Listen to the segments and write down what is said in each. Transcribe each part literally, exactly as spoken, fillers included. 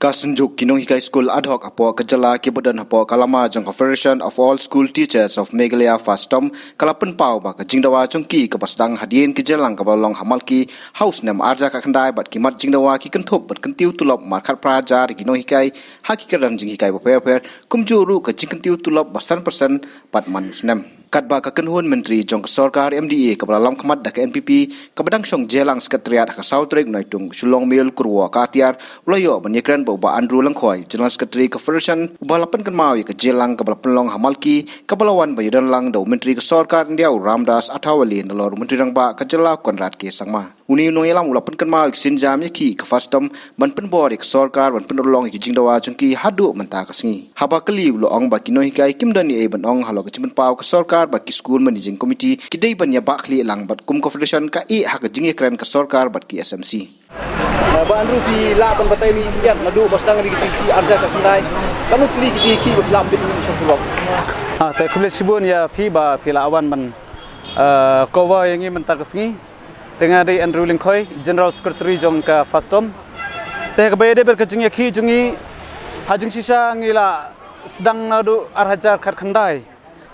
Ka Synjuk ki Nonghikai Skul Ad Hoc hapoh ka jylla kiba don hapoh ka lama jong ka Federation of All School Teachers of Meghalaya, FASTOM, ka la pynpaw ba ka jingdawa jong ki kaba sdang hadien ka jingïalang kaba la long ha Malki ha u snem arhajar khatkhyndai bad ki mat jingdawa ki kynthup ban kyntiew tulop markhatphra hajar ïa ki nonghikai ha ki kyrdan jinghikai bapher bapher, kumjuh ruh ka jingkyntiew tulop ba san persen pat man u snem. Katba ka kynhun myntri jong ka sorkar MDA kaba la lamkhmat da ka NPP kaba dang shong jingïalang Secretariat ha ka saw tarik Naitung, Shillong Mail Kurwo Katiar u la ïoh ban ïakren bad u Bah Andrew Lyngkhoi, General Secretary ka Federation, uba la pynkynmaw ïa ka jingïalang kaba la pynlong ha Malki kaba la wan ban ïadon lang da u Myntri ka sorkar India u Ramdas Athavale, nalor u Myntri Rangbah ka jylla Conrad K Sangma. Une u nongïalam u la pynkynmaw ïa ka sienjam ïa ki ka FASTOM ban pynbor ïa ka sorkar ban pynurlong ïa ki jingdawa jong ki haduh mynta ka sngi. Haba kylli u la ong ba ki nonghikai kim don ei ei ban ong halor ka jingpynpaw ka sorkar bad ki school managing committee ki dei ban ïa bah khlieh lang bad kum ka federation ka ïeh ha ka jingïakren ka sorkar bad ki SMC. Bah Andrew, phi lah ban batai ïa ngi ïa naduh ba sdang ïa ka jingkhih arhajar khatkhyndai, katno tylli ki jingkhih ba phi lah bit ïa ngi sha tulop? Ah, te khublei shibun ïa phi ba phi lah wan ban, eh, cover ïa ngi mynta ka sngi. Te nga dei Andrew Lyngkhoi, General Secretary jong ka FASTOM. Te kaba ïadei bad ka jingïakhih jong ngi, ha jingshisha ngi la sdang naduh arhajar khatkhyndai,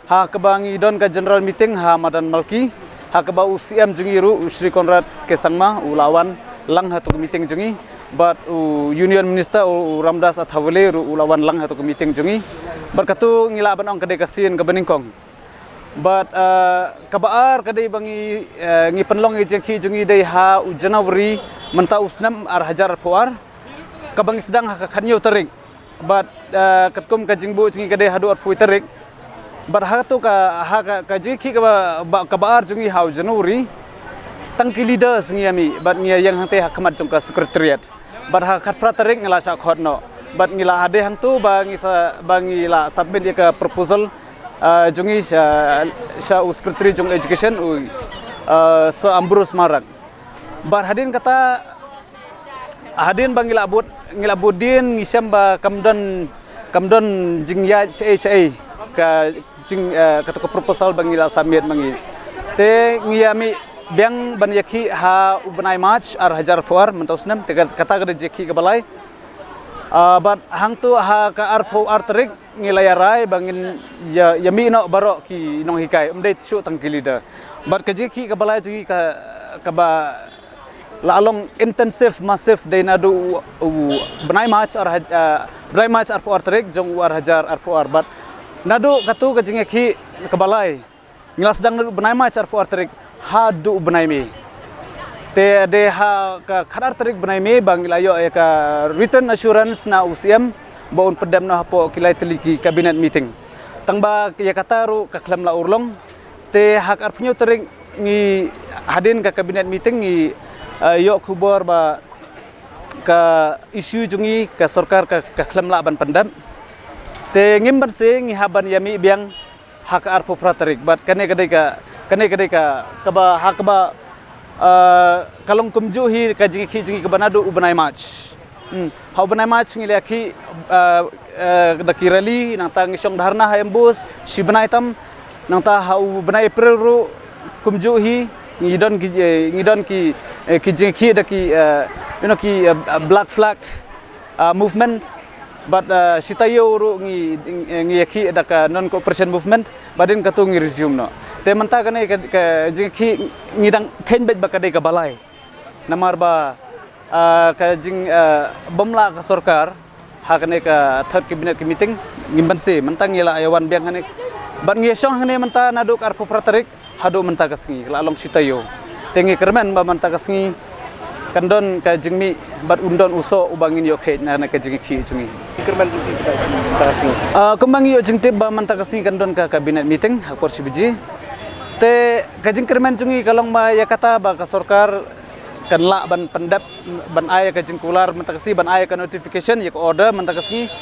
ha kaba ngi don ka general meeting ha madan Malki, ha kaba u CM jong ngi ruh u Shri Conrad K Sangma u la wan lang ha tu ka meeting jong ngi, bad u Union Minister u Ramdas Athavale ruh u la wan lang ha tu ka meeting jong ngi. Bad katu ngi lah ban ong ka dei ka sien kaba nyngkong. Bad, eh, kaba ar ka dei ba ngi, eh, ngi pynlong ïa ka jingkhih jong ngi dei ha u January mynta u snem arhajar arphew ar, kaba ngi sdang ha ka khathynñiew tarik. Bad, eh, katkum ka jingbuh jong ngi ka dei haduh arphew tarik. Bad ha katu ka, ha ka, ka jingkhih kaba, ba, kaba ar jong ngi ha u January, tang ki leaders ngi ïa mih bad ngi ïa ïeng hangtei ha khmat jong ka Secretariat. Bad ha ka khatphra tarik ngi la shah khot noh. Bad ngi la hadien hangtu ba ngi sa, ba ngi la submit ïa ka proposal, eh, jong ngi sha, sha u Secretary jong Education u, eh, Sir Ambrose Marak. Bad hadien kata, hadien ba ngi la bud, ngi la bud dien ngi shem ba kam don, kam don jingïaid shaei shaei ka jing, eh, katu ka proposal ba ngi la submit ma ngi. Te ngi ïa mih biang ban ïakhih ha u bnai March arhajar arphew ar mynta u snem, te ka, kata ka dei jingkhih kaba lai. Ah, bad hangtu ha ka arphew ar tarik ngi la ïa rai ba ngin ïa, ïa mih noh baroh ki nonghikai, ym dei shuh tang ki leader. Bad ka jingkhih kaba lai jong ngi ka, kaba la long intensive, massive dei naduh u, u bnai March ar haj-, ah, bnai March arphew ar tarik jong u arhajar arphew ar bad naduh katu ka jingïakhih kaba lai ngi la sdang naduh bnai March arphew ar tarik haduh bnai May. Te dei ha ka khatar tarik bnai May ba ngi la ïoh ïa ka written assurance na u CM ba un pyndep noh hapoh ki lai tylli ki cabinet meeting. Tang ba ïa kata ruh ka khlem la urlong. Te ha ka arphew tarik ngi hadien ka cabinet meeting ngi, eh, ïoh khubor ba ka issue jong ngi ka sorkar ka, ka khlem lah ban pyndep. Te ngim banse ngi hap ban ïa mih biang ha ka arphew phra tarik. Bad kane ka dei ka, kane ka dei ka, kaba, ha kaba, eh, ka long kumjuh hi ka jingïakhih jong ngi kaba naduh u bnai March. Hmm. Ha u bnai March ngi la ïakhih, eh, eh, da ki rally, nangta ngi shong dharna ha Embus shi bnai tam, nangta ha u bnai April ruh kumjuh hi ngi don ki, eh, ngi don ki, eh, ki jingïakhih da ki, eh, you know, ki, eh, Black Flag, ah, movement. Bad, ah, shi taïew ruh ngi, ngi, ngi ïakhih da ka non cooperation movement. Bad hadien katu ngi resume noh. Te mynta kane ka, ka jingïakhih ngi dang kheiñ beit ba ka dei kaba lai. Namar ba, ah, ka jing, ah, bym lah ka sorkar ha kane ka third cabinet meeting, ngim banse mynta ngi la ïa wan biang hangne. Bad ngi ïa shong hangne mynta naduh ka arphew phra tarik haduh mynta ka sngi, la long shi taïew. Te ngi kyrmen ba mynta ka sngi kan don ka jingmih bad un don u soh uba ngin ïoh kheit na, na ka jingïakhih jong ngi. Kyrmen jong ngi mynta ka sngi. Ah, kumba ngi ïoh jingtip ba mynta ka sngi kan don ka cabinet meeting ha por shi baje. Te ka jingkyrmen jong ngi ka long ba ïa kata ba ka sorkar kan lah ban pyndep, ban ai ka jingkular mynta ka sngi, ban ai ka notification ïa ka order mynta ka sngi.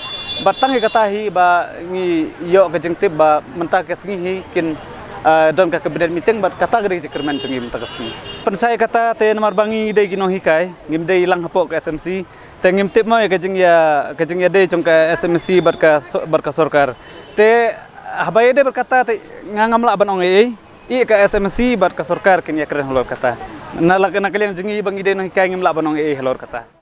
Bad tang ïa kata hi ba ngi ïoh ka jingtip ba mynta ka sngi hi kin, ah, don ka cabinet meeting, bad kata ka dei ka jingkyrmen jong ngi mynta ka sngi. Pynshai kata te namar ba ngi dei ki nonghikai, ngim dei lang hapoh ka SMC. Te ngim tip mo ïa ka jingïa, ka jingïadei jong ka SMC bad ka so-, bad ka sorkar. Te haba ïadei bad kata te nga ngam lah ban ong ei ei. Ïa ka SMC bad ka sorkar kin ïakren halor kata. Na la, na ka liang jong ngi ba ngi dei nonghikai ngim lah ban ong ei ei halor kata.